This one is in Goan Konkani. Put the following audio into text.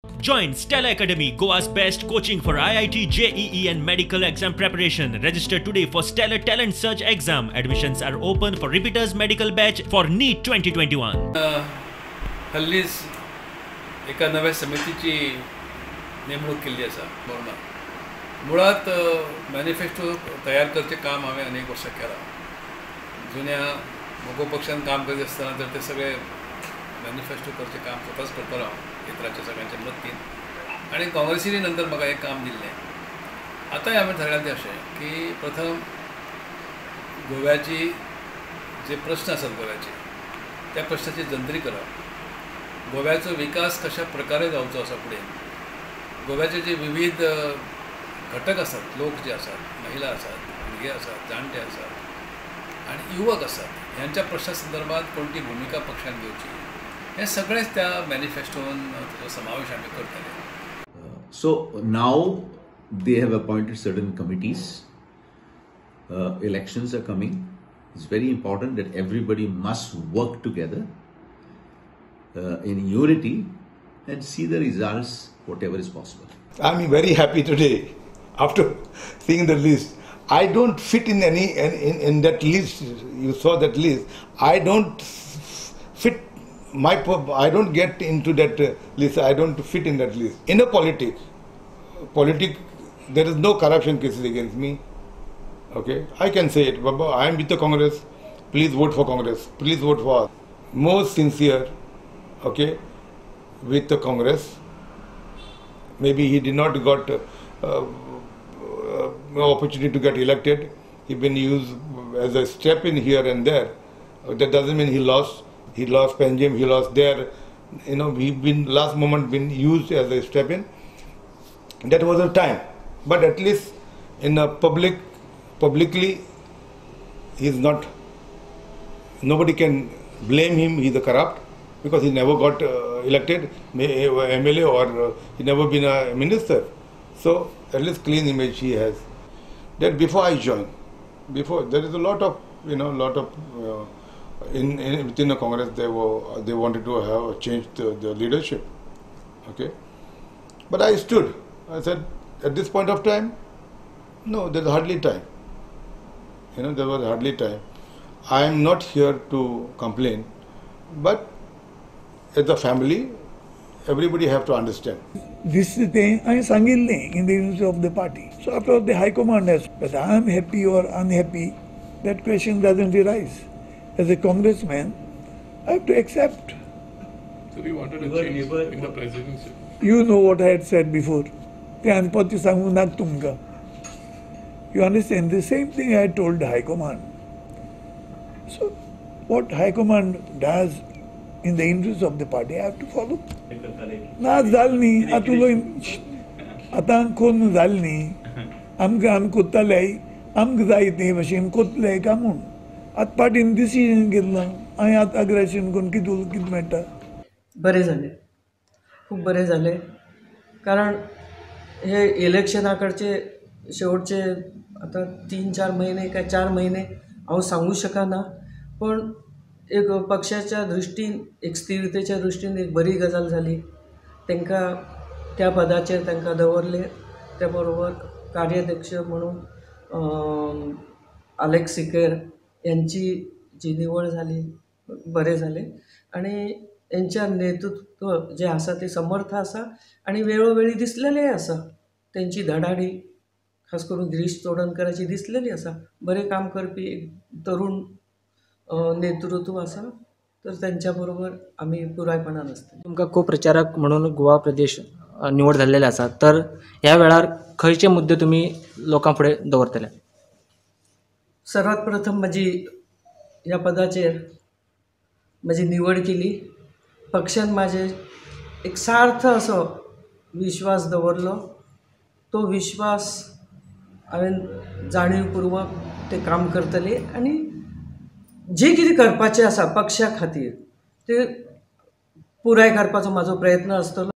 Join Stella Academy, Goa's best coaching for IIT, JEE and medical exam preparation. Register today for Stellar Talent Search exam. Admissions are open for repeaters medical batch for NEET 2021. हल्लीच एका नव्या समितीची नेमणूक केल्ली आसा. बरोबर, मुळात मॅनिफेस्टो तयार करचें काम हांवें अनेक वर्सां केलां. जुन्या मगो पक्षान काम करीत आसतना तर ते सगळे मॅनिफेस्टो करचें काम स्वताच करतालो हांव इतरांच्या सगळ्यांच्या मदतीन, आनी काँग्रेसीन नंतर म्हाका हें काम दिल्लें. आतांय हांवें थारायलां तें अशें की प्रथम गोव्याची जे प्रश्न आसात गोव्याचे त्या प्रश्नाची जंत्री करप, गोव्याचो विकास कशा प्रकारे जावचो आसा फुडें, गोव्याचे जे विविध घटक आसात, लोक जे आसात, महिला आसात, भुरगे आसात, जाणटे आसात आनी युवक आसात, ह्यांच्या प्रश्ना संदर्भात कोणती भुमिका पक्षान घेवची हे सगळेच त्या मॅनिफेस्टोन ताचो समावेश आमी करतले. So now they have appointed certain committees. Elections are coming. It's very important that everybody must work together in unity and see the results, whatever is possible. I'm very happy today after seeing the list. I don't fit in any in that list. You saw that list. I don't fit my. I don't get into that list. I don't fit in that list. In a politics, there is no corruption cases against me. Okay, I can say it. Baba, I am with the Congress. Please vote for Congress. Please vote for us. More sincere, okay, with the Congress. Maybe he did not got opportunity to get elected. He been used as a step in here and there. That doesn't mean he lost. He lost Panjim, he lost there. You know, he been last moment been used as a step in. That was a time. But at least in a publicly, he is not, nobody can blame him, he is a corrupt, because he never got elected MLA or he never been a minister. So at least clean image he has. That before I joined, before there is a lot of, you know, lot of in within the Congress they wanted to have change the leadership. Okay, but I stood. I said at this point of time, no, there's hardly time. You know, there was hardly time. I am not here to complain, but as a family, everybody have to understand. This thing I सांगिल्लें in the interest of the party. So after the High Command has, whether I am happy or unhappy, that question doesn't arise. As a congressman, I have to accept. So you wanted a change in the presidency? You know what I had said before. You understand? The same thing I had told the High Command. So what High Command does in the interest of the party, I have to follow. ना जाल न्ही आतां उलोय आतां कोन्न जाल न्ही आमकां आमी कोत्ताले आमकां जाय ते भशेन कोत्तले काय म्हूण आतां पार्टीन डिसिजन घेतलां हांवें आतां अग्रेशन करून कितें कितें मेळटा. बरें जालें, खूब बरें जालें, कारण हे इलेक्शना कडचे शेवटचे आतां 3-4 महिने काय 4 महिने हांव सांगू शकना, पण एक पक्षाच्या दृश्टीन एक स्थिरतेच्या दृश्टीन एक बरी गजाल जाली. तांकां त्या पदाचेर तांकां दवरले. त्या बरोबर कार्याध्यक्ष म्हणून आलेक्स सिकेर यांची जी निवड झाली, बरें जालें. आनी यांच्या नेतृत्व जें आसा तें समर्थ आसा आनी वेळोवेळी दिसलेलेंय आसा. तेंची धडाडी खास करून गिरीश चोडणकराची दिसलेली आसा. बरें काम करपी एक तरुण नेतृत्व आसा, तर त्यांच्या बरोबर आमी पुरायपणान आसतले. तुमकां को-प्रचारक म्हणून गोवा प्रदेश निवड जाल्लेले आसा, तर ह्या वेळार खंयचे मुद्दे तुमी लोकां फुडें दवरतले? सर्वात प्रथम म्हजी ह्या पदाचेर म्हजी निवड केली. पक्षान म्हाजेर एक सार्थ असो विश्वास दवरलो. तो विश्वास हांवें जाणीवपूर्वक तें काम करतलें आनी जें कितें करपाचें आसा पक्षा खातीर तें पुराय करपाचो म्हाजो प्रयत्न आसतलो.